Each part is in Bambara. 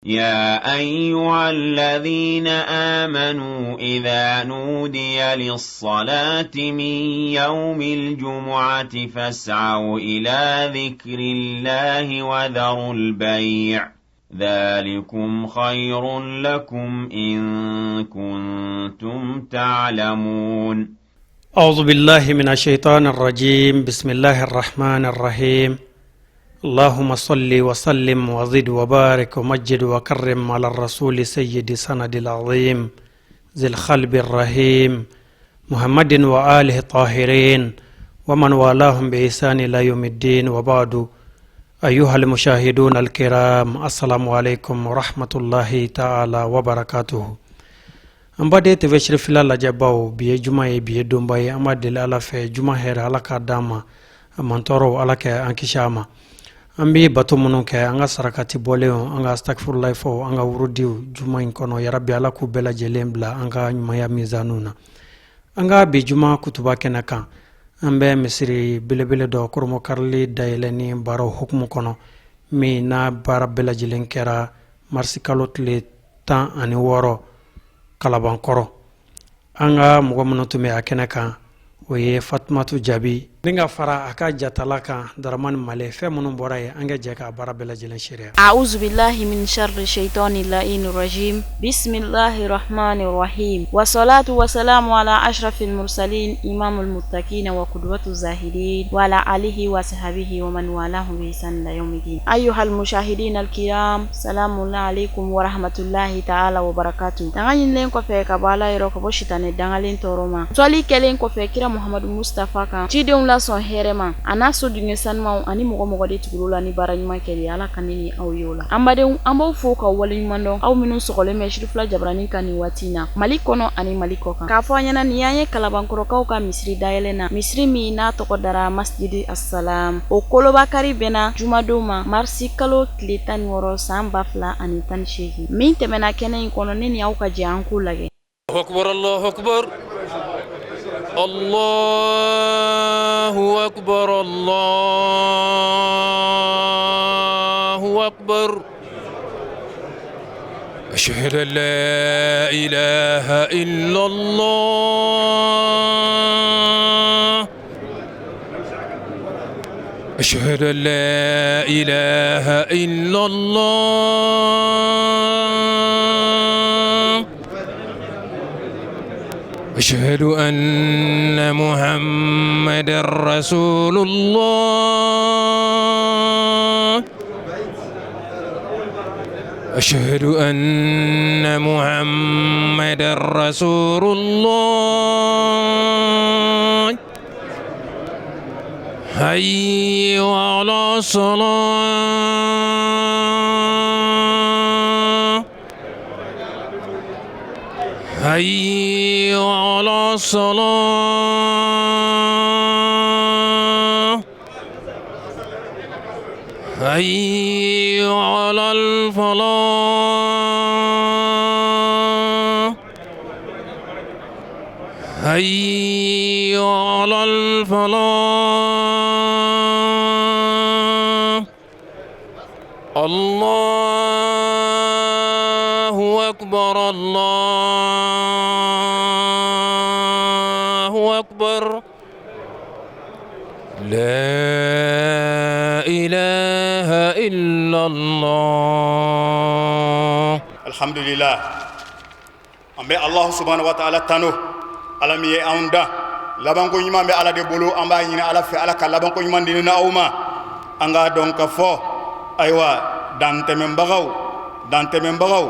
يا أيها الذين آمنوا إذا نودي للصلاة من يوم الجمعة فاسعوا إلى ذكر الله وذروا البيع ذلكم خير لكم إن كنتم تعلمون. أعوذ بالله من الشيطان الرجيم. بسم الله الرحمن الرحيم. اللهم صل وسلم وزد وبارك ومجد وكرم على الرسول سيد سند العظيم ذي الخلب الرحيم محمد وآله الطاهرين ومن والاهم بإحسان إلى يوم الدين. وبعد، أيها المشاهدون الكرام، السلام عليكم ورحمة الله تعالى وبركاته. An baden TV Cherifila lajɛbaw, bi ye juma ye, bi ye donba ye. An b'a deli Ala fɛ, juma hɛrɛ, Ala k'a d'an ma, a mantɔɔrɔw, Ala kɛ an kisi a ma. An bɛ bato minnu kɛ, an ka sarakati bɔlenw, an ka astagfirulayi fɔw, an ka wurudiw juma in kɔnɔ, yarabi Ala k'u bɛɛ lajɛlen bila an ka ɲumanya mizaniw na. An ka bi juma kutuba kɛnɛ kan, an bɛ misiri belebele dɔ koromokarili dayɛlɛ ni baaraw hukumu kɔnɔ, min n'a baara bɛɛ lajɛlen kɛra marisikalo tile 16 Kalabankɔrɔ. An ka mɔgɔ minnu tun bɛ a kɛnɛ kan, o ye Fatumatu Jaabi ni ka fara a ka jatala kan, Daramani Male. Fɛn minnu bɔra yen, an ka jɛ k'a baara bɛɛ lajɛlen seereya. أعوذ بالله من شر الشيطان اللعين الرجيم. بسم الله الرحمن الرحيم، والصلاة والسلام على أشرف المرسلين، إمام المتقين وقدوة الزاهدين، وعلى آله وصحبه ومن والاه بإحسان إلى يوم الدين. أيها المشاهدين الكرام، سلام الله عليكم ورحمة الله تعالى وبركاته. Tanga ɲinilen kɔfɛ ka bɔ Ala yɔrɔ, ka bɔ sitanɛ dangalen tɔɔrɔ ma, sɔli kɛlen kɔfɛ kira Muhamadu Mustafa kan, cidenw lasɔn hɛrɛ ma, a n'a soduŋe sanumaw ani mɔgɔ mɔgɔ de tugur'u la ni baara ɲuman kɛli, Ala ka ne ni aw ye o la. An badenw, an b'aw fo ka waleɲuman dɔn, aw minnu sɔgɔlen bɛ Cherifila jabarani kan nin waati na, Mali kɔnɔ ani Mali kɔ kan, k'a fɔ an ɲɛna nin y'an ye Kalabankɔrɔkaw ka misiri dayɛlɛ na, misiri min n'a tɔgɔ dara Masjidi Assalam. O kolobakari bɛnna jumadon ma, marisi kalo tile 16, san 2018. Min tɛmɛna kɛnɛ in kɔnɔ, ne ni aw ka jɛ an k'o lajɛ. أكبر، الله أكبر، الله أكبر، الله أكبر. أشهد أن لا إله إلا الله، أشهد أن لا إله إلا الله، أشهد أن محمد رسول الله، أشهد أن محمد رسول الله. حي على الصلاة، حي على الصلاة، حي على الفلاح، حي على الفلاح. الله أكبر، الله أكبر، لا إله إلا الله. Alhamdulillah, an bɛ Allahu subhanahu wa ta'ala tanu, Ala min ye anw da. Labanko ɲuman bɛ Ala de bolo. An b'a ɲini Ala fɛ, Ala ka labanko ɲuman di ni aw ma. An k'a dɔn ka fɔ, ayiwa, dantɛmɛbagaw, dantɛmɛbagaw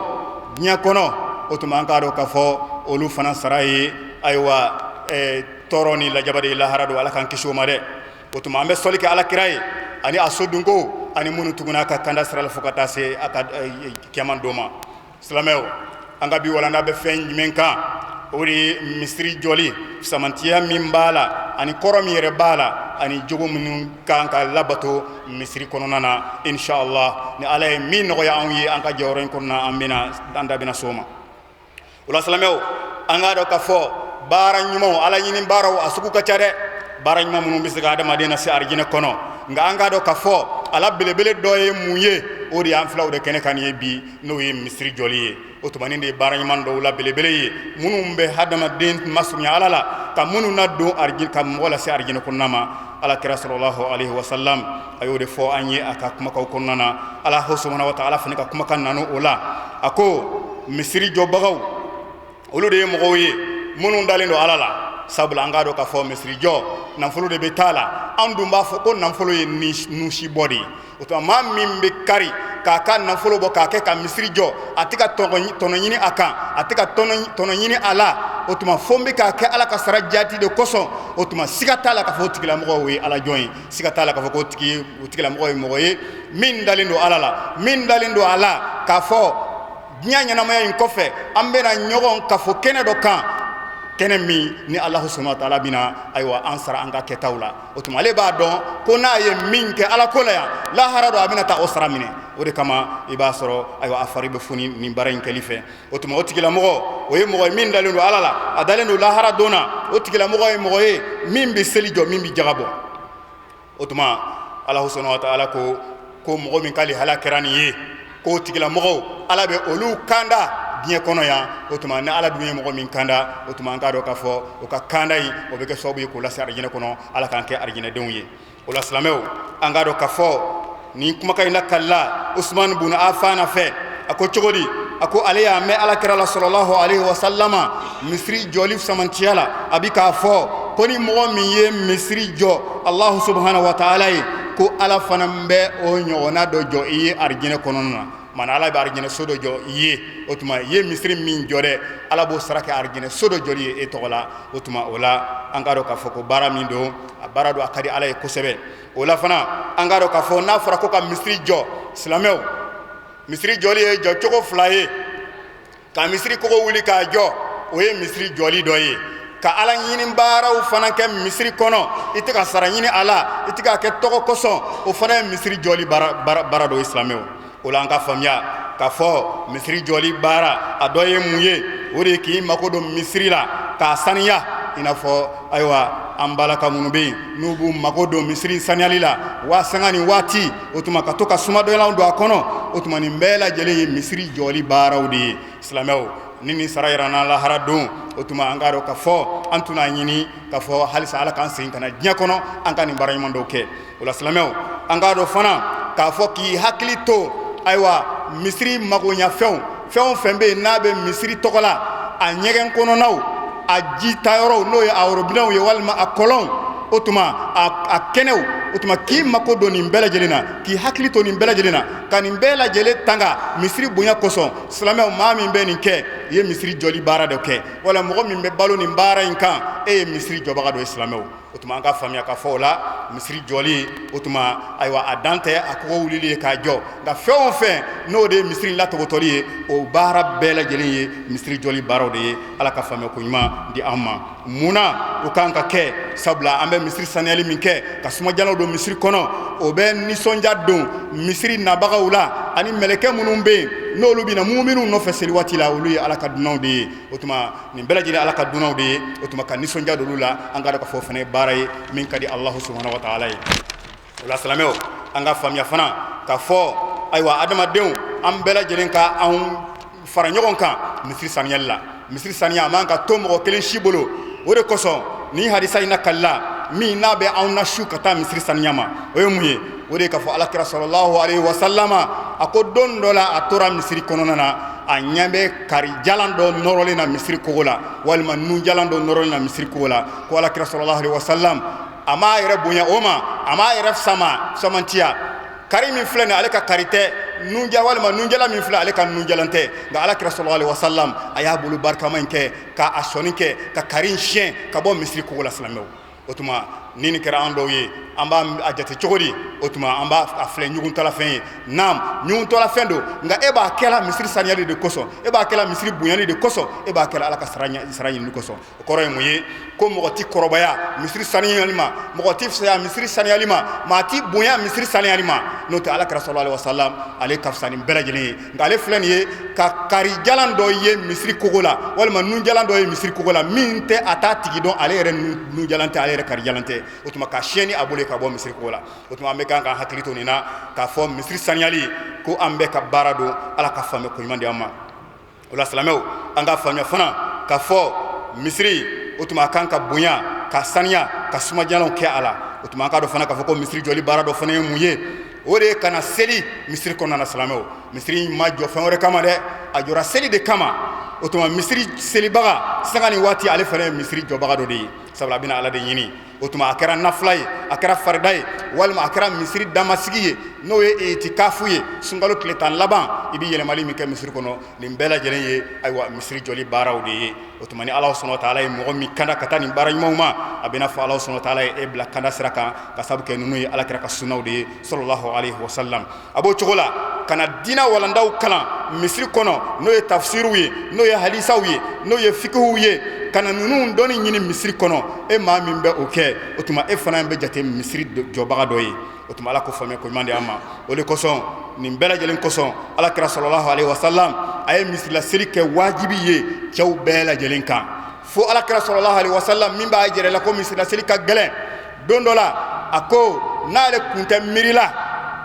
diɲɛ kɔnɔ, o tuma an k'a dɔn ka fɔ olu fana sara ye, ayiwa, tɔɔrɔ ni lajaba de ye lahara don. Ala k'an kisi o ma dɛ. O tuma an bɛ sɔli kɛ Ala kira ye ani a sodunko ani minnu tuguna a ka kanda sira la fo ka taa se a ka kiyama don ma. Silamɛw, an ka bi walanda bɛ fɛn jumɛn kan? O de ye misiri jɔli samantiya min b'a la, ani kɔrɔ min yɛrɛ b'a la, ani jogo minnu kan ka labato misiri kɔnɔna na. Inshallah, ni Ala ye min nɔgɔya anw ye an ka jɔyɔrɔ in kɔnɔna, an bɛna an da bɛna s'o ma. O la silamɛw, an k'a dɔn k'a fɔ baara ɲumanw, Ala ɲini baaraw, a sugu ka ca dɛ, baara ɲuman minnu bɛ se ka adamaden lase arijinɛ kɔnɔ. Nka an k'a dɔn k'a fɔ ala belebele dɔ ye mun ye? O de y'an filɛ o de kɛnɛ kan nin ye bi, n'o ye misiri jɔli ye. O tuma, nin de ye baara ɲuman dɔw la belebele ye, minnu bɛ hadamaden masurunya Ala la, ka minnu na don arijinɛ, ka mɔgɔ lase arijinɛ kɔnɔna ma. Ala kira sallallahu alaihi wasallam, a y'o de fɔ an ye a ka kumakaw kɔnɔna na. Ala subhanahu wa ta'ala fana ka kumakan nanu o la, a ko misiri jɔbagaw, olu de ye mɔgɔw ye minnu dalen don Ala la. Sabula an k'a dɔn k'a fɔ misiri jɔ, nafolo de bɛ t'a la. An dun b'a fɔ ko nafolo ye nusibɔ de ye. O tuma, maa min bɛ kari k'a ka nafolo bɔ k'a kɛ ka misiri jɔ, a tɛ ka tɔnɔ ɲini a kan, a tɛ ka tɔnɔ ɲini a la. O tuma, fo n bɛ k'a kɛ Ala ka sara jaati de kosɔn. O tuma, siga t'a la k'a fɔ o tigilamɔgɔ, o ye Ala jɔn ye. Siga t'a la k'a fɔ ko o tigilamɔgɔ ye mɔgɔ ye min dalen don Ala la, min dalen don a la k'a fɔ diɲɛ ɲɛnamaya in kɔfɛ, an bɛna ɲɔgɔn kafo kɛnɛ dɔ kan, kɛnɛ min ni Alahu subahana wa taala bɛna, ayiwa, an sara an ka kɛtaw la. O tuma, ale b'a dɔn ko n'a ye min kɛ Ala ko la yan, lahara dɔ, a bɛna taa o sara minɛ. O de kama i b'a sɔrɔ, ayiwa, a fari bɛ foni nin baara in kɛli fɛ. O tuma, o tigilamɔgɔ, o ye mɔgɔ ye min dalen don Ala la, a dalen don lahara don na. O tigilamɔgɔ ye mɔgɔ ye min bɛ seli jɔ, min bɛ jaga bɔ. O tuma, Ala subhanahu wa ta'ala ko mɔgɔ min ka lihala kɛra nin ye, k'o tigilamɔgɔw, Ala bɛ olu kanda diɲɛ kɔnɔ yan. O tuma, ni Ala dun ye mɔgɔ min kanda, o tuma, an k'a dɔn k'a fɔ o ka kanda in, o bɛ kɛ sababu ye k'o lase arijinɛ kɔnɔ. Ala k'an kɛ arijinɛdenw ye. O la, silamɛw, an k'a dɔn k'a fɔ nin kumakan in lakalila Usumani bun Afana fɛ. A ko cogo di? A ko ale y'a mɛn Ala kira la sallallahu alaihi wasallama misiri jɔli samantiya la, a bi k'a fɔ ko ni mɔgɔ min ye misiri jɔ Allahu subhanahu wa ta'ala ye, ko Ala fana bɛ o ɲɔgɔnna dɔ jɔ i ye arijinɛ kɔnɔna na. Mana, Ala bɛ arijinɛ so dɔ jɔ i ye. O tuma, i ye misiri min jɔ dɛ, Ala b'o sara kɛ arijinɛ so dɔ jɔli ye e tɔgɔ la. O tuma, o la, an k'a dɔn k'a fɔ ko baara min don, a baara don, a ka di Ala ye kosɛbɛ. O la fana, an k'a dɔn k'a fɔ n'a fɔra ko ka misiri jɔ, silamɛw, misiri jɔli ye jɔcogo fila ye. Ka misiri kogo wuli k'a jɔ, o ye misiri jɔli dɔ ye. Ka Ala ɲini baaraw fana kɛ misiri kɔnɔ, i tɛ ka sara ɲini a la, i tɛ k'a kɛ tɔgɔ kosɔn, o fana ye misiri jɔli baara dɔ ye, silamɛw. O la, an ka faamuya k'a fɔ misiri jɔli baara, a dɔ ye mun ye? O de ye k'i mako don misiri la k'a saniya, i n'a fɔ, ayiwa, an balaka minnu bɛ yen, n'u b'u mako don misiri saniyali la waa sanga ni waati. O tuma, ka to ka sumadɔlan don a kɔnɔ. O tuma, nin bɛɛ lajɛlen ye misiri jɔli baaraw de ye, silamɛw. Ni nin sara yɛrɛ n'a lahara don, o tuma, an k'a dɔn k'a fɔ an tɛna ɲini k'a fɔ halisa Ala k'an segin ka na diɲɛ kɔnɔ, an ka nin baara ɲuman dɔw kɛ. O la, silamɛw, an k'a dɔn fana k'a fɔ k'i hakili to, ayiwa, misiri magoɲafɛnw, fɛn o fɛn bɛ yen n'a bɛ misiri tɔgɔ la, a ɲɛgɛn kɔnɔnaw, a ji tayɔrɔw, n'o ye a worobinɛw ye walima a kɔlɔnw, o tuma a kɛnɛw, o tuma k'i mako don nin bɛɛ lajɛlen na, k'i hakili to nin bɛɛ lajɛlen na, ka nin bɛɛ lajɛlen tanga misiri bonya kosɔn. Silamɛw, maa min bɛ nin kɛ, i ye misiri jɔli baara dɔ kɛ, wala mɔgɔ min bɛ balo nin baara in kan, e ye misiri jɔbaga dɔ ye, silamɛw. O tuma, an ka faamuya ka fɔ o la, misiri jɔli, o tuma, ayiwa, a dan tɛ a kogo wulili ye k'a jɔ, nka fɛn o fɛn n'o de ye misiri latɔbɔtɔli ye, o baara bɛɛ lajɛlen ye misiri jɔli baaraw de ye. Ala ka faamuya ko ɲuman di an ma. Mun na o kan ka kɛ? Sabula an bɛ misiri saniyali min kɛ, ka sumajalaw don misiri kɔnɔ, o bɛ nisɔndiya don misiri nabagaw la, ani mɛlɛkɛ minnu bɛ yen, n'olu bɛ na muminw nɔfɛ seli waati la, olu ye Ala ka dunanw de ye. O tuma, nin bɛɛ lajɛlen Ala ka dunanw de ye. O tuma, ka nisɔndiya don olu la, an ka dɔn k'a fɔ o fana ye baara ye min ka di Alahu subahana wa taala ye. O la, silamɛw, an ka faamuya fana k'a fɔ, ayiwa, adamadenw, an bɛɛ lajɛlen ka anw fara ɲɔgɔn kan misiri saniyali la. Misiri saniya a man ka to mɔgɔ kelen si bolo. O de kosɔn ni hadisa in nakalila, min n'a bɛ anw na su ka taa misiri saniya ma, o ye mun ye? O de ye k'a fɔ Alakira sallallahu alaihi wasallama, a ko don dɔ la, a tora misiri kɔnɔna na, a ɲɛ bɛ kari jalan dɔ nɔrɔlen na misiri kogo la, walima nun jalan dɔ nɔrɔlen na misiri kogo la. Ko Alakira sallallahu alaihi wasallam, a m'a yɛrɛ bonya o ma, a m'a yɛrɛ sama samantiya. Kari min filɛ nin, ale ka kari tɛ. Nunja walima nunjala min filɛ, ale ka nunjalan tɛ. Nka Alakira sallallahu alaihi wasallam, a y'a bolo barikama in kɛ k'a sɔnni kɛ ka kari in siɲɛ ka bɔ misiri kogo la, silamɛw. O tuma, ni nin kɛra an dɔw ye, an b'a a jate cogo di? O tuma, an b'a a filɛ ɲuguntɔlafɛn ye. Naam, ɲuguntɔlafɛn don, nka e b'a kɛla misiri saniyali de kosɔn, e b'a kɛla misiri bonyali de kosɔn, e b'a kɛla Ala ka sara ɲinini kosɔn. O kɔrɔ ye mun ye? ko mɔgɔ ti kɔrɔbaya misiri saniyali ma, mɔgɔ ti fisaya misiri saniyali ma, maa ti bonya misiri saniyali ma. N'o tɛ, ala kira sallallahu alaihi wasallam, ale ka fisa ni bɛɛ lajɛlen ye. Nka ale filɛ nin ye ka kari jalan dɔ ye misiri kogo la, walima nun jalan dɔ ye misiri kogo la, min tɛ a t'a tigi dɔn, ale yɛrɛ nun jalan tɛ, ale yɛrɛ kari jalan tɛ. O tuma ka siyɛn ni a bolo ye ka bɔ misiri kogo la. O tuma an bɛ kan k'an hakili to nin na, k'a fɔ misiri saniyali ko an bɛɛ ka baara don. Ala ka faamuya ko ɲuman di an ma. O la, silamɛw, an ka faamuya fana k'a fɔ misiri, o tuma a kan ka bonya, ka saniya, ka sumajalanw kɛ a la. O tuma an k'a dɔn fana k'a fɔ ko misiri jɔli baara dɔ fana ye mun ye? O de ye ka na seli misiri kɔnɔna na. Silamɛw, misiri ma jɔ fɛn wɛrɛ kama dɛ, a jɔra seli de kama. O tuma misiri selibaga, sanga ni waati, ale fana ye misiri jɔbaga dɔ de ye, sabula a bɛna Ala de ɲini. O tuma a kɛra nafila ye, a kɛra farida ye, walima a kɛra misiri damasigi ye, n'o ye itikafu ye, sunkalo tile 10 laban, i bɛ yɛlɛmali min kɛ misiri kɔnɔ, nin bɛɛ lajɛlen ye ayiwa misiri jɔli baaraw de ye. O tuma ni Ala subhanahu wa taala ye mɔgɔ min kanda ka taa nin baara ɲumanw ma, a bɛna fɔ Ala subhanahu wa taala ye e bila kanda sira kan, ka sabu kɛ ninnu ye ala kira ka sunnaw de ye sallallahu alaihi wasallam. A b'o cogo la ka na diinɛ walandaw kalan misiri kɔnɔ, n'o ye tafsiriw ye, n'o ye hadisaw ye, n'o ye fikihuw ye, ka na ninnu dɔnni ɲini misiri kɔnɔ. E maa min bɛ o kɛ, o tuma e fana bɛ jate misiri jɔbaga dɔ ye. O tuma Ala ko faamuya ko ɲuman di an ma. O de kosɔn, nin bɛɛ lajɛlen kosɔn, ala kira sallallahu alaihi wasallam, a ye misirila seli kɛ wajibi ye cɛw bɛɛ lajɛlen kan. Fo ala kira sallallahu alaihi wasallam min b'a jɛrɛ la ko misirila seli ka gɛlɛn, don dɔ la a ko n'ale kun tɛ miirila,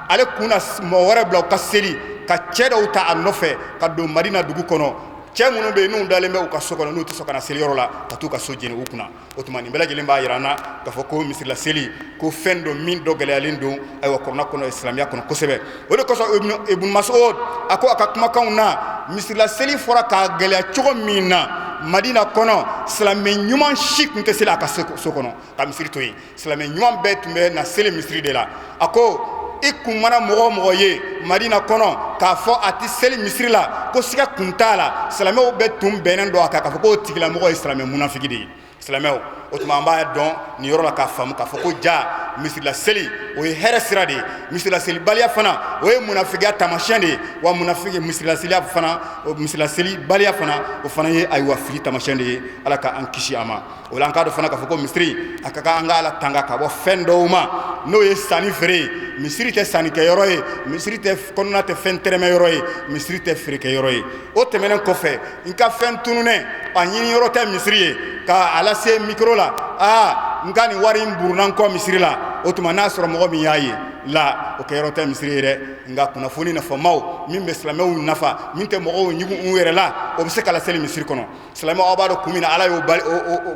ale kun na mɔgɔ wɛrɛ bila u ka seli, ka cɛ dɔw ta a nɔfɛ ka don Madina dugu kɔnɔ, cɛ minnu bɛ yen n'u dalen bɛ u ka so kɔnɔ, n'u tɛ sɔn ka na seliyɔrɔ la, ka t'u ka so jeni u kunna. O tuma nin bɛɛ lajɛlen b'a jira an na k'a fɔ ko misirila seli ko fɛn don min dɔ gɛlɛyalen don, ayiwa, kuranɛ kɔnɔ, silamɛya kɔnɔ kosɛbɛ. O de kosɔn Ibn Mas'ud a ko a ka kumakanw na, misirila seli fɔra k'a gɛlɛya cogo min na Madina kɔnɔ, silamɛ ɲuman si tun tɛ seli a ka so kɔnɔ ka misiri to yen. Silamɛ ɲuman bɛɛ tun bɛ na seli misiri de la. A ko i kun mana mɔgɔ o mɔgɔ ye Madina kɔnɔ k'a fɔ a tɛ seli misiri la, ko siga kun t'a la, silamɛw bɛɛ tun bɛnnen don a kan k'a fɔ k'o tigilamɔgɔ ye silamɛ munafiki de ye. Silamɛw, o tuma an b'a dɔn nin yɔrɔ la k'a faamu k'a fɔ ko ja misirila seli, o ye hɛrɛ sira de ye. Misirila selibaliya fana, o ye munafigiya taamasiyɛn de ye. Wa munafiki misirila seliya fana, misirila selibaliya fana, o fana ye ayiwa fili taamasiyɛn de ye. Ala ka an kisi a ma. O la an k'a dɔn fana k'a fɔ ko misiri, a ka kan an ka Ala tanga ka bɔ fɛn dɔw ma, n'o ye sanni feere ye. Misiri tɛ sannikɛyɔrɔ ye, misiri tɛ kɔnɔna tɛ fɛn tɛrɛmɛyɔrɔ ye, misiri tɛ feerekɛyɔrɔ ye. O tɛmɛnen kɔfɛ, n ka fɛn tununnen, a ɲini yɔrɔ tɛ misiri ye ka a lase micro la: aa, n ka nin wari in burunna n kɔ misiri la. O tuma n'a sɔrɔ mɔgɔ min y'a ye la, o kɛyɔrɔ tɛ misiri ye dɛ. Nka kunnafoni nafamaw min bɛ silamɛw nafa, min tɛ mɔgɔw ɲugun u yɛrɛ la, o bɛ se ka laseli misiri kɔnɔ. Silamɛw, aw b'a dɔn kun min na Ala y'o bali,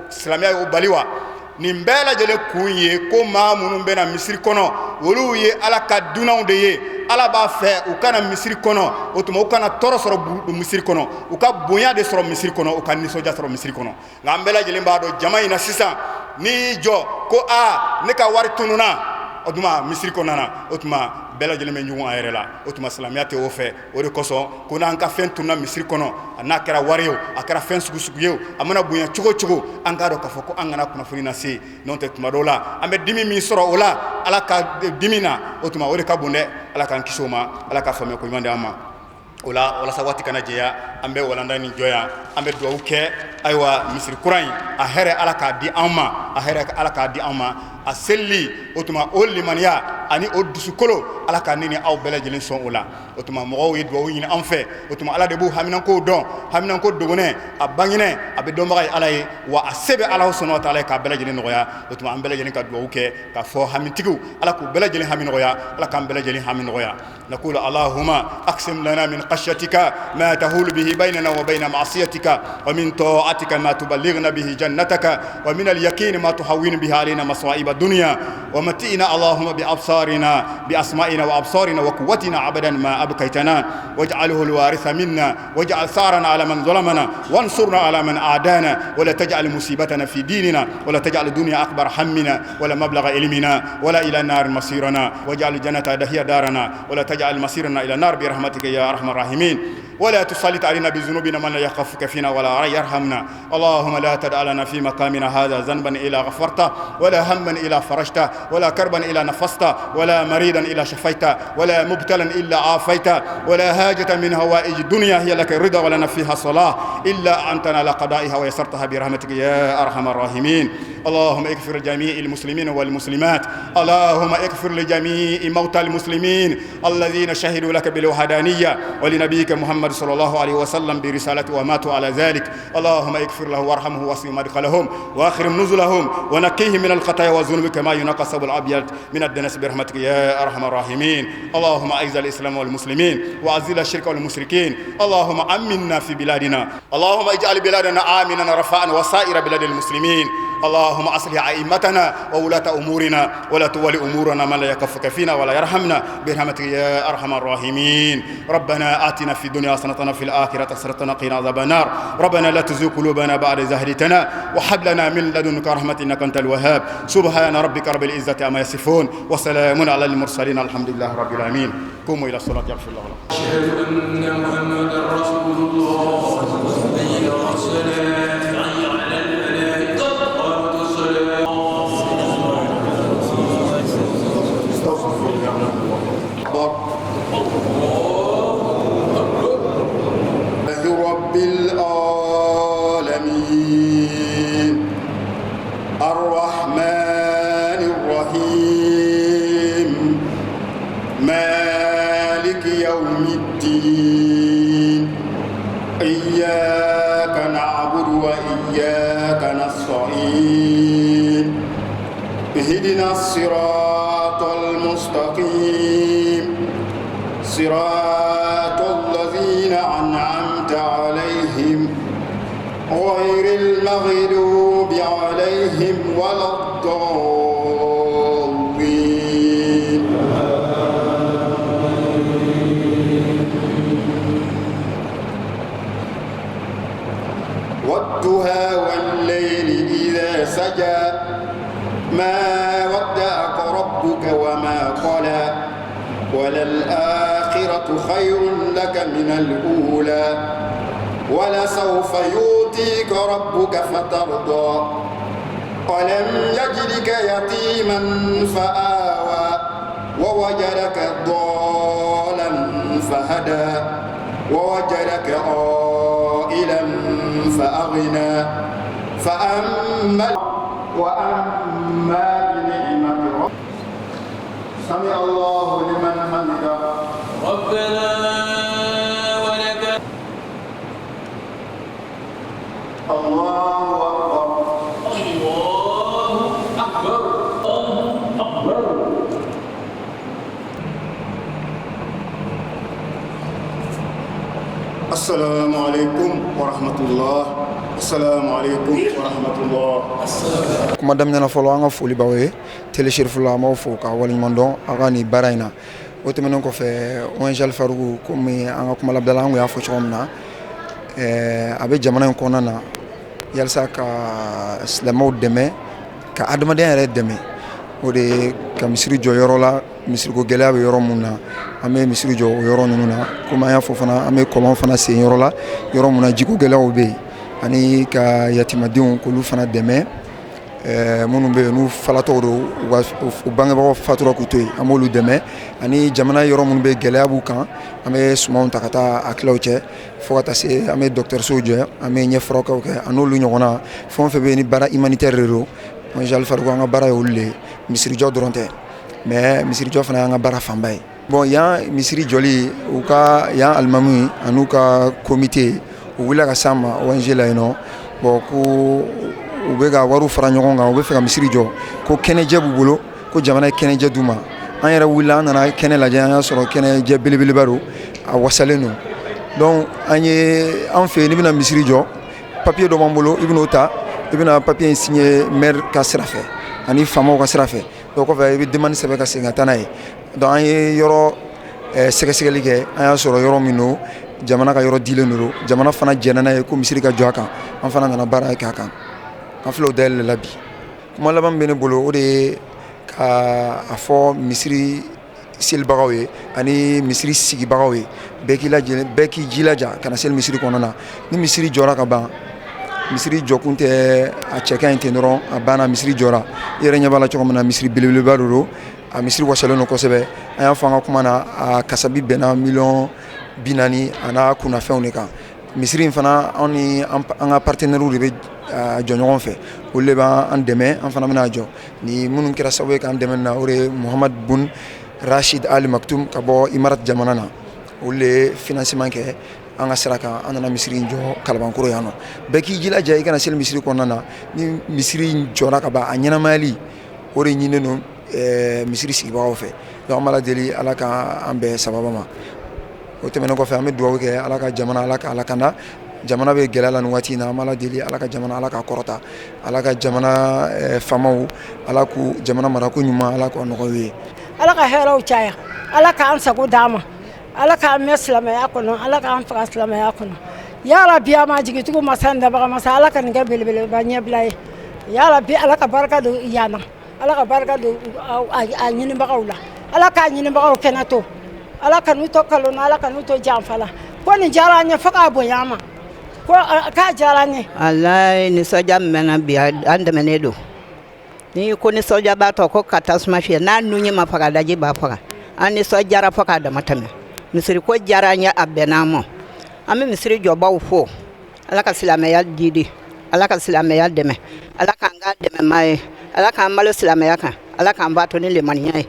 silamɛya y'o bali wa? Nin bɛɛ lajɛlen kun ye ko maa minnu bɛna misiri kɔnɔ, olu ye Ala ka dunanw de ye. Ala b'a fɛ u kana misiri kɔnɔ, o tuma u kana tɔɔrɔ sɔrɔ misiri kɔnɔ, u ka bonya de sɔrɔ misiri kɔnɔ, u ka nisɔndiya sɔrɔ misiri kɔnɔ. Nka an bɛɛ lajɛlen b'a dɔn jama in na sisan, n'i y'i jɔ ko aa, ne ka wari tununna, o tuma misiri kɔnɔna na, o tuma bɛɛ lajɛlen bɛ ɲugun a yɛrɛ la. O tuma silamɛya tɛ o fɛ. O de kosɔn ko n'an ka fɛn tununa misiri kɔnɔ, a n'a kɛra wari ye, a kɛra fɛn sugu sugu ye, a mana bonya cogo cogo, an k'a dɔn k'a fɔ ko an kana kunnafoni lase. N'o tɛ, tuma dɔw la an bɛ dimi min sɔrɔ o la, Ala ka dimi na, o tuma o de ka bon dɛ. Ala k'an kisi o ma. Ala ka faamuya ko ɲuman di an ma. O la, walasa waati kana jɛya, an bɛ walanda nin jɔ yan. An bɛ dugawu kɛ, ayiwa, misiri kura in, a hɛrɛ, Ala k'a di an ma, a hɛrɛ, Ala k'a di an ma. A selili, o tuma o limaniya ani o dusukolo, Ala ka ne ni aw bɛɛ lajɛlen sɔn o la. O tuma mɔgɔw ye dugawu ɲini an fɛ. O tuma Ala de b'u haminankow dɔn, haminanko dogonɛ, a banginɛ, a bɛ dɔnbaga ye Ala ye. Wa a se bɛ Ala subhanahu wa taala ye k'a bɛɛ lajɛlen nɔgɔya. O tuma an bɛɛ lajɛlen ka dugawu kɛ k'a fɔ hamitigiw, Ala k'u bɛɛ lajɛlen hami nɔgɔya, Ala k'an bɛɛ lajɛlen hami nɔgɔya. نقول اللهم أقسم لنا من خشيتك ما تهول به بيننا وبين معصيتك، ومن طاعتك ما تبلغنا به جنتك، ومن اليقين ما تهون به علينا مصائب الدنيا. ومتئنا اللهم بأبصارنا، بأسمائنا وأبصارنا وقوتنا أبدا ما أبقيتنا، واجعله الوارث منا، واجعل ثارنا على من ظلمنا، وانصرنا على من أعدانا، ولا تجعل مصيبتنا في ديننا، ولا تجعل الدنيا أكبر همنا ولا مبلغ علمنا، ولا إلى النار مصيرنا، واجعل الجنة هي دارنا، ولا تجعل مصيرنا إلى النار برحمتك يا أرحم الراحمين. ولا تسلط علينا بذنوبنا من لا يخافك فينا ولا يرحمنا. اللهم لا تدع لنا في مقامنا هذا ذنبا إلا غفرته، ولا هما إلا فرجته، ولا كربا إلا نفسته، ولا مريضا إلا شفيته، ولا مبتلا إلا عافيته، ولا حاجة من هوائج الدنيا هي لك الرضا ولنا فيها صلاة إلا أنتنا على قضائها ويسرتها برحمتك يا أرحم الراحمين. اللهم اغفر لجميع المسلمين والمسلمات، اللهم اغفر لجميع موتى المسلمين الذين شهدوا لك بالوحدانية ولنبيك محمد صلى الله عليه وسلم برسالته وماتوا على ذلك. اللهم اغفر له وارحمه واسع مدخلهم واخرم نزلهم ونقيهم من الخطايا والذنوب كما ينقى الثوب الابيض من الدنس برحمتك يا ارحم الراحمين. اللهم اعز الاسلام والمسلمين واذل الشرك والمشركين. اللهم امنا في بلادنا، اللهم اجعل بلادنا امنا رفاء وسائر بلاد المسلمين. اللهم اصلح ائمتنا وولاة امورنا ولا تولي امورنا من لا يكفك فينا ولا يرحمنا برحمتك يا ارحم الراحمين. ربنا اتنا في الدنيا حسنة وفي الاخرة حسنة وقنا عذاب النار. ربنا لا تزغ قلوبنا بعد إذ هديتنا وهب لنا من لدنك رحمة إنك أنت الوهاب. سبحان ربك رب العزة عما يصفون وسلام على المرسلين، الحمد لله رب العالمين. قوموا إلى الصلاة يغفر الله لكم. أشهد أن محمدا رسول الله. حي على الصلاة، حي على الفلاح، قد قامت الصلاة. أكبر. رب العالمين الرحمن الرحيم مالك يوم الدين إياك نعبد وإياك نستعين اهدنا الصراط المستقيم صراط الذين أنعمت عليهم غير المغضوب عليهم ولا الضالين. والضحى والليل إذا سجى ما ودعك ربك وما قلى وللآخرة خير لك من الأولى ولسوف يعطيك ربك فترضى. ألم يجدك يتيما فآوى ووجدك ضالا فهدى ووجدك عائلا فأغنى. فأما وأما بنعمة ربك. سمع الله لمن حمده. ربنا ولك. الله أكبر. الله أكبر. الله أكبر. السلام عليكم ورحمة الله. السلام عليكم ورحمة الله. Kuma daminɛ na fɔlɔ, an ka foli b'aw ye Télé Chérif la. An b'aw fo ka waleɲuman dɔn aw ka nin baara in na. O tɛmɛnen kɔfɛ, ONG Al Farouk, komi an ka kuma labila la, an kun y'a fɔ cogo min na, a bɛ jamana in kɔnɔna na yalisa ka silamɛw dɛmɛ, ka adamadenya yɛrɛ dɛmɛ. O de ye ka misiri jɔ yɔrɔ la, misiriko gɛlɛya bɛ yɔrɔ mun na, an bɛ misiri jɔ o yɔrɔ ninnu na. Komi an y'a fɔ fana, an bɛ kɔlɔn fana sen yɔrɔ la, yɔrɔ mun na jiko gɛlɛyaw bɛ yen, ani ka yatimadenw k'olu fana dɛmɛ, minnu bɛ yen n'u falatɔw don, u ka u bangebagaw fatura k'u to yen, an b'olu dɛmɛ. Ani jamana yɔrɔ minnu bɛ gɛlɛya b'u kan, an bɛ sumanw ta ka taa a kilaw cɛ, fo ka taa se an bɛ dɔgɔtɔrɔsow jɔ, an bɛ ɲɛfurakɛw kɛ, a n'olu ɲɔgɔnna fɛn o fɛn bɛ yen ni baara humanitaire de don. ONG Al Farouk, an ka baara ye olu de ye. Misirijɔ dɔrɔn tɛ, mais misirijɔ fana y'an ka baara fanba ye. Bon, yan misiri jɔli, u ka yan alimami an'u ka comité, u wulila ka s'an ma ONG la yen nɔ. Bon, ko u bɛ ka wariw fara ɲɔgɔn kan, u bɛ fɛ ka misiri jɔ, ko kɛnɛjɛ b'u bolo, ko jamana ye kɛnɛjɛ d'u ma. An yɛrɛ wulila, an nana kɛnɛ lajɛ, an y'a sɔrɔ kɛnɛjɛ belebeleba don, a wasalen don. Donc an ye an fɛ yen, n'i bɛna misiri jɔ, papier dɔ b'an bolo, i bɛn'o ta, i bɛna papier in signer maire ka sira fɛ ani faamaw ka sira fɛ. Donc kɔfɛ, i bɛ demande sɛbɛn ka segin ka taa n'a ye. Donc an ye yɔrɔ sɛgɛsɛgɛli kɛ, an y'a sɔrɔ yɔrɔ min don, jamana ka yɔrɔ dilen don, jamana fana jɛnna n'a ye ko misiri ka jɔ a kan. An fana nana baara kɛ a kan, an filɛ o dayɛlɛ la bi. Kuma laban min bɛ ne bolo, o de ye ka a fɔ misiri selibagaw ye ani misiri sigibagaw ye, bɛɛ k'i lajɛ, bɛɛ k'i jilaja ka na seli misiri kɔnɔna na. Ni misiri jɔra ka ban, Misiri jɔkun tɛ a cɛ ka ɲi ten dɔrɔn, a banna, misiri jɔra. I yɛrɛ ɲɛ b'a la cogo min na, misiri belebeleba de don. A misiri wasalen don kosɛbɛ. An y'a fɔ an ka kuma na, a kasabi bɛnna miliyɔn 40 a n'a kunnafɛnw de kan. Misiri in fana, anw ni an ka partenaires de bɛ jɔ ɲɔgɔn fɛ, olu de b'an dɛmɛ, an fana bɛna jɔ. Ni minnu kɛra sababu ye k'an dɛmɛ na, o de ye Muhamad Bun Rashid Ali Maktoum ka bɔ Imarat jamana na. Olu de ye financement kɛ an ka sira kan, an nana misiri in jɔ Kalabankɔrɔ yan nɔ. Bɛɛ k'i jilaja i kana seli misiri kɔnɔna na. Ni misiri in jɔra ka ban, a ɲɛnamayali, o de ɲininen don misiri sigibagaw fɛ. Donc an b'a deli Ala ka an bɛn sababa ma. O tɛmɛnen kɔfɛ, an bɛ dugawu kɛ Ala ka jamana, Ala ka lakana. Jamana bɛ gɛlɛya la nin waati in na. An b'a deli Ala ka jamana, Ala ka kɔrɔta. Ala ka jamana faamaw, Ala k'u jamana marako ɲuman, Ala k'o nɔgɔya u ye. Ala ka hɛrɛw caya, Ala k'an sago d'an ma, Ala k'an mɛn silamɛya kɔnɔ, Ala k'an faga silamɛya kɔnɔ. Yarabi, a ma jigitigiw masa, dabaga masa, Ala ka nin kɛ belebeleba ɲɛbila ye. Yarabi, Ala ka barika don yan na, Ala ka barika don a ɲinibagaw la, Ala k'a ɲinibagaw kɛnɛ to, Ala ka n'u to kalon na, Ala ka n'u to janfa la. Ko nin diyara an ye fo k'a bonya an ma, ko k'a diyara an ye. Walayi, nisɔndiya min bɛ n na bi, an dɛmɛnen don. Ni ko nisɔndiyabaatɔ ko ka tasuma fiyɛ n'a nun ɲɛ ma faga, daji b'a faga. An nisɔndiyara fo k'a dama tɛmɛ. Misiri ko diyara an ye, a bɛnna an ma. An bɛ misiri jɔbaw fo. Ala ka silamɛya jidi, Ala ka silamɛya dɛmɛ, Ala k'an k'a dɛmɛmaa ye, Ala k'an malo silamɛya kan, Ala k'an ba to ni lemaniya ye.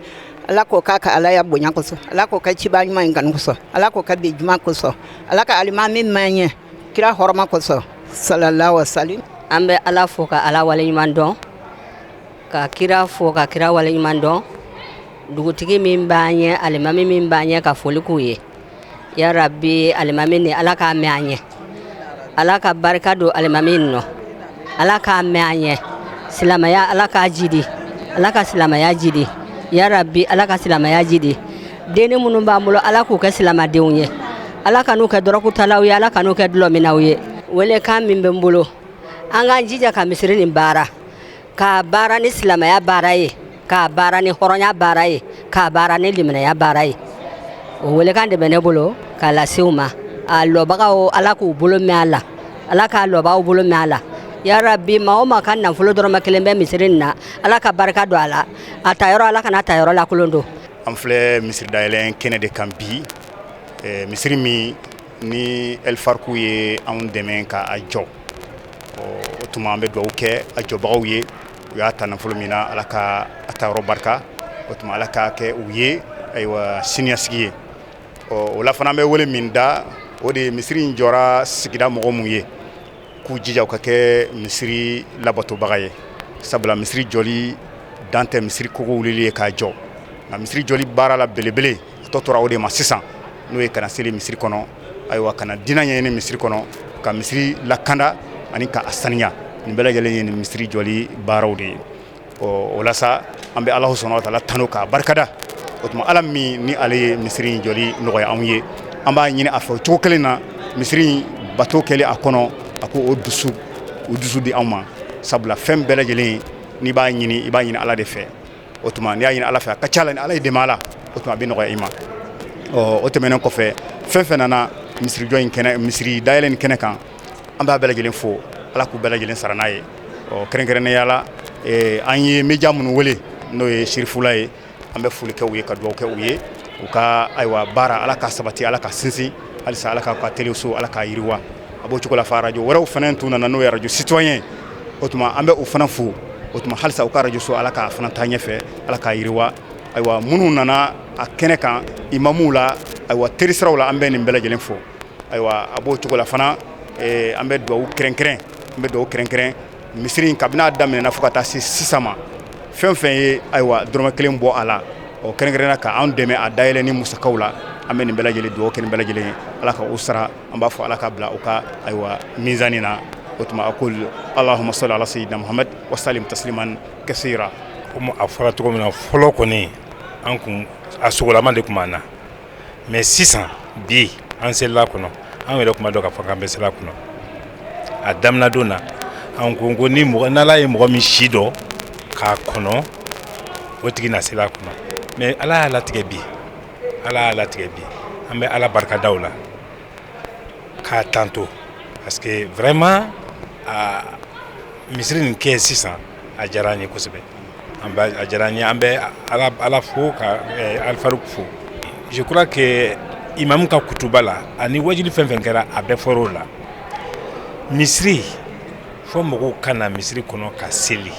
Ala k'o k'a ka Alaya bonya kosɔn, Ala k'o kɛ ciba ɲuman in kanu kosɔn, Ala k'o kɛ bi juma kosɔn, Ala ka alimami mɛn ɲɛ kira hɔrɔma kosɔn, sallallahu alaihi wasallam. An bɛ Ala fo ka Ala waleɲuman dɔn, ka kira fo ka kira waleɲuman dɔn. Dugutigi min b'an ɲɛ, alimami min b'an ɲɛ, ka foli k'u ye. Ya Rabbi, alimami ni Ala k'a mɛn an ɲɛ, Ala ka barika don alimami nɔ, Ala k'a mɛn an ɲɛ. Silamɛya, Ala k'a jidi, Ala ka silamɛya jidi. Ya Rabbi, Ala ka silamɛya jidi. Denni minnu b'an bolo, Ala k'u kɛ silamadenw ye, Ala ka n'u kɛ dɔrɔgutalaw ye, Ala ka n'u kɛ dulɔminaw ye. Welekan min bɛ n bolo, an k'an jija ka misiri nin baara, k'a baara ni silamɛya baara ye, k'a baara ni hɔrɔnya baara ye, k'a baara ni liminɛya baara ye. O welekan de bɛ ne bolo k'a lase u ma. A lɔbagaw, Ala k'u bolo mɛn a la, Ala k'a lɔbagaw bolo mɛn a la. Ya Rabbi, maa o maa ka nafolo dɔrɔmɛ kelen bɛ misiri nin na, Ala ka barika don a la. A ta yɔrɔ, Ala kana ta yɔrɔ lakolon don. An filɛ misiri dayɛlɛ kɛnɛ de kan bi, misiri min ni El Farouk ye anw dɛmɛ k'a jɔ. O tuma an bɛ dugawu kɛ a jɔbagaw ye. U y'a ta nafolo min na, Ala ka a ta yɔrɔ barika. O tuma Ala k'a kɛ u ye ayiwa siniɲɛsigi ye. Ɔ o la fana, an bɛ wele min da, o de ye misiri in jɔra sigida mɔgɔ mun ye, k'u jija u ka kɛ misiri labatobaga ye, sabula misiri jɔli dan tɛ misiri kogo wulili ye k'a jɔ, nka misiri jɔli baara la belebele a tɔ tora o de ma sisan, n'o ye kana seli misiri kɔnɔ, ayiwa kana diinɛ ɲɛɲini misiri kɔnɔ, ka misiri lakanda ani ka a saniya. Nin bɛɛ lajɛlen ye nin misiri jɔli baaraw de ye. Ɔ o la sa, an bɛ Alahu subahana wa taala tanu k'a barikada. O tuma Ala min ni ale ye misiri in jɔli nɔgɔya anw ye, an b'a ɲini a fɛ o cogo kelen na, misiri in bato kɛlen a kɔnɔ, a ko o dusu di anw ma, sabula fɛn bɛɛ lajɛlen n'i b'a ɲini, i b'a ɲini Ala de fɛ. O tuma n'i y'a ɲini Ala fɛ, a ka ca la ni Ala ye dɛmɛ a la, o tuma a bɛ nɔgɔya i ma. Ɔ o tɛmɛnen kɔfɛ, fɛn fɛn nana misiri jɔ in kɛnɛ, misiri dayɛlɛ nin kɛnɛ kan, an b'a bɛɛ lajɛlen fo. Ala k'u bɛɛ lajɛlen sara n'a ye. Ɔ kɛrɛnkɛrɛnnenya la, an ye média minnu wele, n'o ye Sirifula ye, an bɛ foli kɛ u ye ka dugawu kɛ u ye. U ka ayiwa baara, Ala ka sabati, Ala ka sinsin halisa, Ala ka teleso, Ala k'a yiriwa. A b'o cogo la fa, arajo wɛrɛw fana tun nana, n'o ye arajo citoyen. O tuma an bɛ o fana fo. O tuma halisa u ka arajo so, Ala k'a fana taa ɲɛfɛ, Ala k'a yiriwa. Ayiwa, minnu nana a kɛnɛ kan, imamuw la, ayiwa terisiraw la, an bɛ nin bɛɛ lajɛlen fo. Ayiwa, a b'o cogo la fana, an bɛ dugawu kɛrɛnkɛrɛn, an bɛ dugawu kɛrɛnkɛrɛn misiri in, kabini a daminɛna fo ka taa se sisan ma, fɛn fɛn ye ayiwa dɔrɔmɛ kelen bɔ a la, ɔ kɛrɛnkɛrɛnna ka anw dɛmɛ a dayɛlɛ ni musakaw la, an bɛ nin bɛɛ lajɛlen dugawu kɛ nin bɛɛ lajɛlen ye. Ala ka o sara, an b'a fɔ Ala ka bila u ka ayiwa mizani na. O tuma aqul allahumma salli ala sayyidina Muhammad wa sallim tasliman kasira. Komi a fɔra cogo min na, fɔlɔ kɔni, an kun a sogolama de tun b'an na, mais sisan bi an selila kɔnɔ, an yɛrɛ tun b'a dɔn k'a fɔ k'an bɛ sela kɔnɔ. A daminɛ don na, an ko ko ni mɔgɔ n'Ala ye mɔgɔ min si dɔn k'a kɔnɔ, o tigi na sela kɔnɔ. Mais Ala y'a latigɛ bi, Ala y'a latigɛ bi. An bɛ Ala barikada o la k'a tanto, parce que vraiment A misiri nin kɛ sisan, a diyara an ye kosɛbɛ. An b'a, a diyara an ye. An bɛ Ala fo ka Alifaruk fo. Je crois que imam ka kutuba la ani wajuli fɛn fɛn kɛra, a bɛɛ fɔra o la. Misiri fɔ, mɔgɔw ka na misiri kɔnɔ ka seli.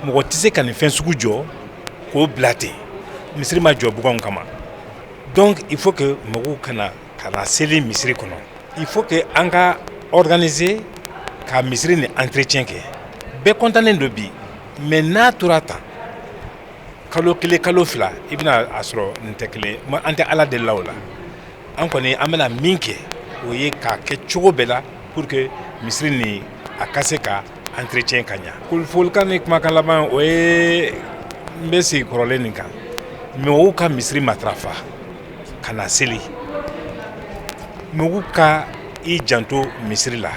Mɔgɔ tɛ se ka nin fɛn sugu jɔ k'o bila ten. Misiri ma jɔ buganw kama. Donc il faut que mɔgɔw ka na seli misiri kɔnɔ. Il faut que an ka organiser ka misiri ni entretien kɛ. Bɛɛ kɔntannen don bi, mais n'a tora tan kalo 1, kalo 2, i bɛna a sɔrɔ nin tɛ kelen. An tɛ Ala deli la o la. An kɔni, an bɛna min kɛ, o ye k'a kɛ cogo bɛɛ la pour que misiri nin a ka se ka entretien ka ɲa. Folikan ni kumakan laban, o ye n bɛ sigi kɔrɔlen nin kan: mɔgɔw ka misiri matarafa ka na seli, mɔgɔw ka i janto misiri la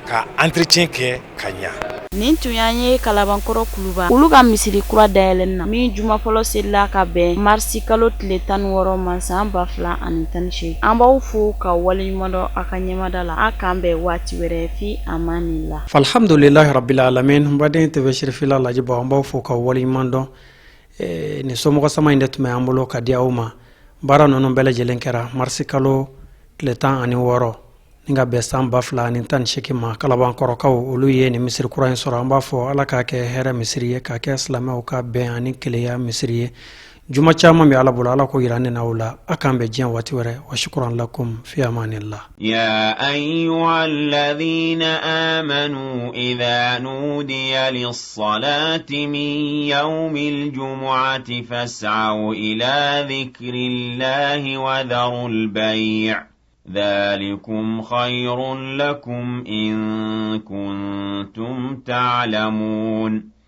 ka entretien kɛ ka ɲa. Nin tun y'an ye Kalabankɔrɔ Kuluba, olu ka misiri kura dayɛlɛn na min juma fɔlɔ selila ka bɛn marisi kalo tile 16 ma, san 2018. An b'aw fo ka waleɲuman dɔn a ka ɲɛmada la. A k'an bɛn waati wɛrɛ, fi amani la. Alhamdulilahi rabbil alamin. N baden TV Sirifila lajɛbaw, an b'aw fo ka waleɲuman dɔn. Nin somɔgɔ sama in de tun bɛ an bolo ka di aw ma. Baara ninnu bɛɛ lajɛlen kɛra marisi kalo tile 16 ni ka bɛn san 2018 ma. Kalabankɔrɔkaw, olu ye nin misiri kura in sɔrɔ. An b'a fɔ Ala k'a kɛ hɛrɛ misiri ye, k'a kɛ silamɛw ka bɛn ani keleya misiri ye. Juma caman bɛ Ala bolo, Ala ko yira ne n'aw la. A k'an bɛn diɲɛ waati wɛrɛ. Wa shukran lakum, fi amanillah. يا أيها الذين آمنوا إذا نودي للصلاة من يوم الجمعة فاسعوا إلى ذكر الله وذروا البيع، ذلكم خير لكم إن كنتم تعلمون.